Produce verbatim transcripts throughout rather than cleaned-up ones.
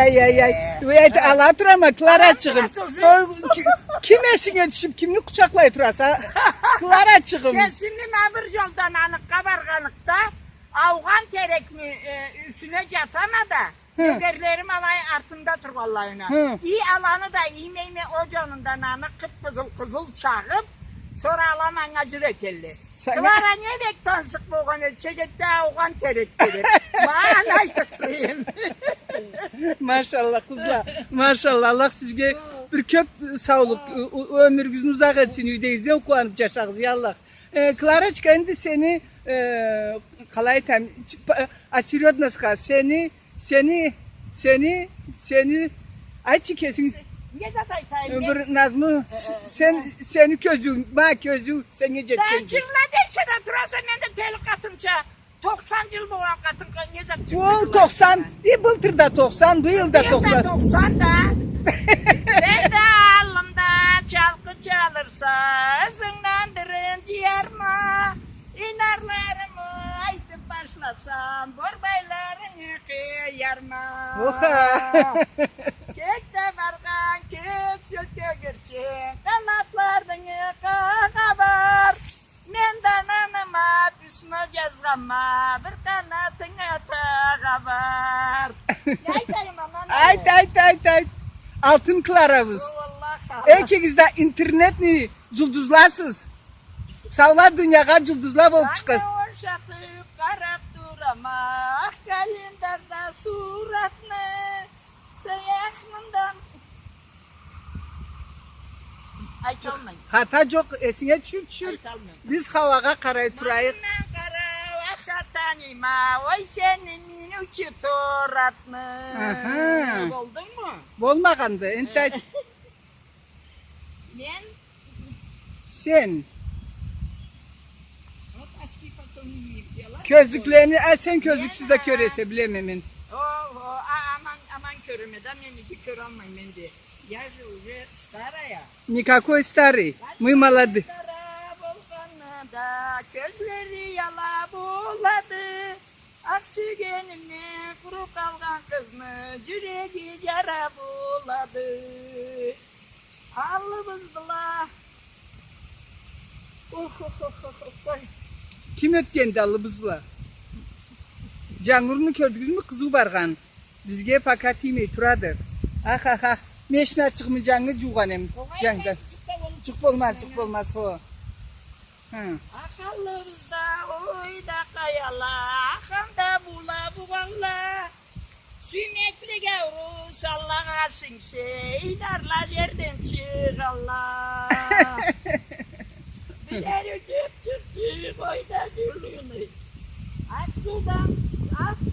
Ай, ай, ай. Уой, айт, ала турама, Кларачыгъым. Ол ки-, ким эсинге тюшюп, кимни къучакълай тураса? Кларачыгъым. Кесими ма бир джолдан аныкъгъа баргъаныкъда, аугъан терекни, э, юсюне джатама да, хы, тёгерлерим алай артында тургъанлайына. Хы. И аланы да иймейме, ол джанындан аны къып-къызыл, къызыл чагъып, сора ала манга джыр этелле. Сен... Клара не бек тансыкъ болгъан эди, чегетде аугъан терекди деб. Ма аны айтыб турайым. Машалла, къызла. Машалла, Аллах сизге бир кёб саулукъ, ё-, ёмюрюгюзню узакъ этсин, юйдегизде къууаныб джашагъыз, я Аллах. Э, Кларочка, энди сени, э, къалай айтайым, ч-, па-, очередностьха сени, сени, сени, сени, айтчы кесинг. Не зат айтайым мен? Бир назму, э, э, сен, сени кёзюу, ма кёзюу, сеннге джетген. Да, джырла десе да тураса, мен да тели къатынча, тохсан джыл болгъан къатын, къа-, не зат джырла. Ол тохсан, и былтыр да тохсан, быйыл да тохсан. Быйыл да тохсан да. Сен да аллымда чалкъы чалырса, ызынгдан дырын джыярма. Инарларымы айтыб башласам, борбайларынгы къыярма. Оха! Кёкде баргъан кёксюр кёгюрчюн, къанатларынгы къагъа бар. Мен да ананыма письмо джазгъанма, бир къанатынга тагъа бар. Не айтайым, анам? Айт, айт, айт, айт. Алтын Кларабыз. О, Аллах, Аллах. Экигиз да интернетный джулдузласыз. Саула дуниягъа джулдузла болуб чыкъгъын. Санга ошатыб къараб турама, акъ календарда суратны. Сен ях мындан. Айталмайма. Хата джокъ, эсинге тюшюр, тюшюр. Айталмайма. Биз хауагъа къарай турайыкъ. Мындан къара, ах, хатаныма, ой, сени миниучи торатны. Аха. Болдунгму? Болмагъанды, энтда айт. Мен. Сен. Кёзлюклени, а, сен кёзлюксюз да кёресе, билеме мен. О, о, а, аман, аман кёреме да, мен иги кёралмайма энди. Я же уже старая. Никакой старый. Мы молоды. Стара болгъанда да, кёзлери ала болады. Акъ сюйгениме къуру къалгъан къызны джюреги джара болады. Аллыбыз бла. Ох, ох, ох, ох, ох, ой. Ким ётгенди аллыбыз бла? Джангурну кёрдюгюзмю, къызыу баргъан? Бизге пока тиймей турады. Ах, ах, ах. Мен ишни ачыгъымы, джангы джуугъан эм. Огъай, джангдан. Огъай, джукъ да болмаз. Джукъ болмаз, джукъ болмаз, хо. Хы. Ах аллыбызда ойда къаяла, ах анда була бугъанла. Сюймеклик ауруу саллагъа сингсе, инарла джерден чыгъалла. Билери чыпчыкъчыкъ ойда джюлюню. Акъ суудан, акъ,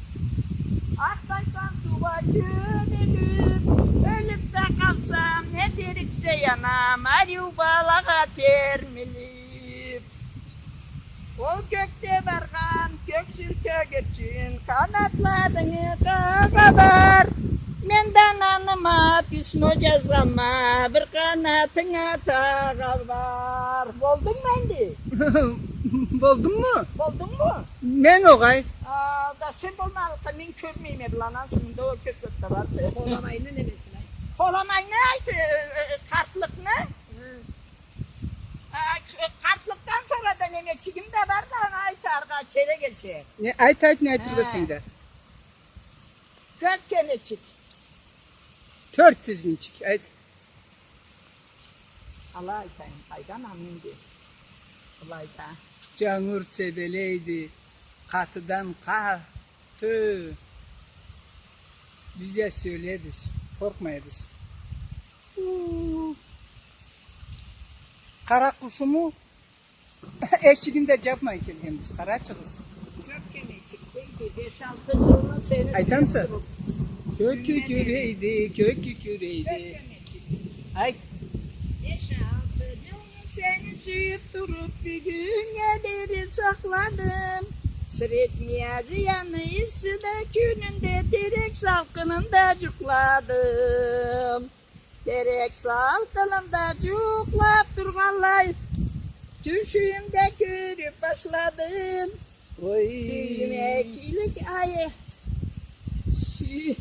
акъ тайпан суугъа кёмюлюп, ёлюп да къалсам, не этериксе, анам, ариу балагъа термилип. Ол кёкде баргъан кёксюр кёгюрчюн, къанатларынгы къагъа бар. Мен да ананыма письмо джазгъанма, бир къанатынга тагъа бар. Болдунгму энди? Болдунгму? Болдунгму? Мен огъай. А, да сен болмагъанлыкъгъа мен кёрмейме, быланы ансы мында ол кёп зат да бар. Холамайны немесин айт. Холамайны айт, э, э, къартлыкъны. Хы. А, къартлыкъдан сора да немечигим да бар да, аны айтыргъа керек эсе. Не, айт, айт, не айтыргъа эсенг да. Кёк кемечик. Тёрт тизгинчик, айт. Къалай айтайым, къайдан амин де. Былайда. Джангур себелейди, къатыдан къа-, Тю. Биз а сёлебиз, къоркъмайбыз. У-у-у. Къара къушуму эшигин да джабмай келгенбиз, къарачыгъыз. Кёк кемечик, дейди, беш-алты джылны сени... Айтамыса? Кёк кюкюрейди, кёк кюкюрейди. Кёк кемечик. Айт. Беш-алты джылны сени сюйюп туруп, бюгюннге дери сакъладым. Средняя Азияны иссиде кюнюнде терек салкъынында джукъладым. Терек салкъынында джукълап тургъанлай, тюшюмде кёрюп башладым. Ой. Сюймеклик айы. Сю-,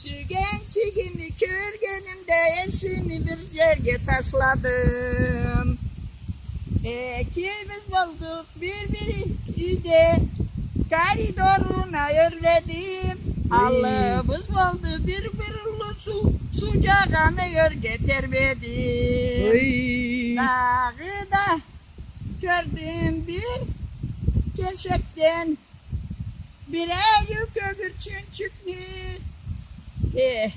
Сюйгенчигими кёргенимде, эшими бир жерге ташладым. Экибиз болдукъ бир-бир юйде, коридоруна ёрледим. Эй. Аллыбыз болду бир-бир уллу суу, суу джагъаны ёрге тербедим. Эй. Дагъыда кёрдюм бир кесекден бир ариу кёгюрчюнчюкню. Э,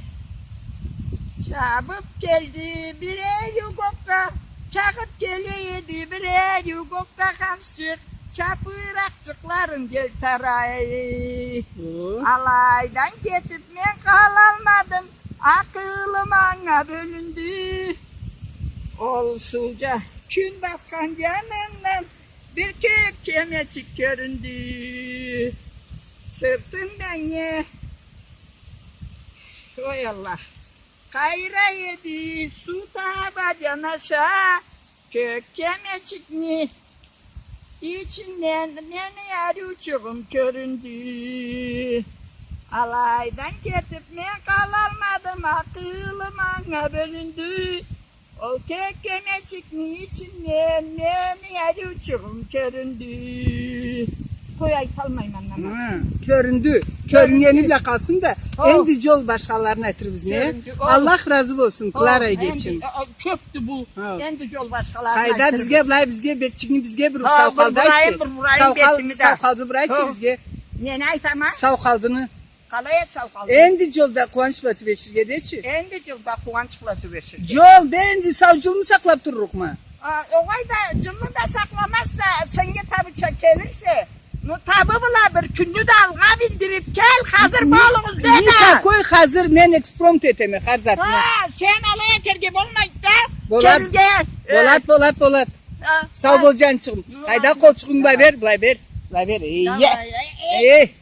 чабып келди бир ариу кокка, чабып келе эди бир ариу кокка ханчыкъ, чапыракъчыкъларын джелтарай. О. Алайдан кетип мен къалалмадым, акъылым анга бёлюндю. Ол суу джа-, кюн батхан джанындан бир кёк кемечик кёрюндю. Сыртында не? Ой, Аллах. Къайрай эди, суу таба джанаша, кёк кемечикни ичинден мени ариучугъум кёрюндю. Алайдан кетип мен къалалмадым, акъылым анга бёлюндю. Ол кёк кемечикни ичинден мени ариучугъум кёрюндю. Къой, айталмайма андан артын. Хы, кёрюндю. Кёрюндю. Кёрюннгени бла къалсын да, о, энди джол башхаларын айтырбыз, не? Кёрюндю. О. Аллах разы болсун, о, Клара энди, эгечим. О, кёпдю бу. О. Энди джол башхаларын айтырбыз. Къайда бизге, былай бизге, бетчигини бизге буруп, сау къалды айтчы. Бир бурайым, бир бурайым бетими да. Сау къалды бир айтчы бизге. Нени айтама? Сау къалдыны. Къалай эсе, сау къалды. Энди джолда къууанч бла тюбеширге дечи. Энди джолда къууанч бла тюбеширге. Джолда энди сау джылмы сакълап турлукъма? А, огъай да, джылны да сакъламазса, сеннге табыча келирсе, ну, табы бла бир кюнню да алгъа билдирип кел, хазыр болугъуз, деди. Никакой хазыр, мен экспромт этеме хар затны. Ха, сен алай этерге болмайды да. Болад. Келге. Э. Болад, болад, болад. Ха, сау бол, джанчыгъым. Болад. Къайда, къолчугъунгу былай бер, былай бер, былай бер. Эй, давай, эй, эй. Эй.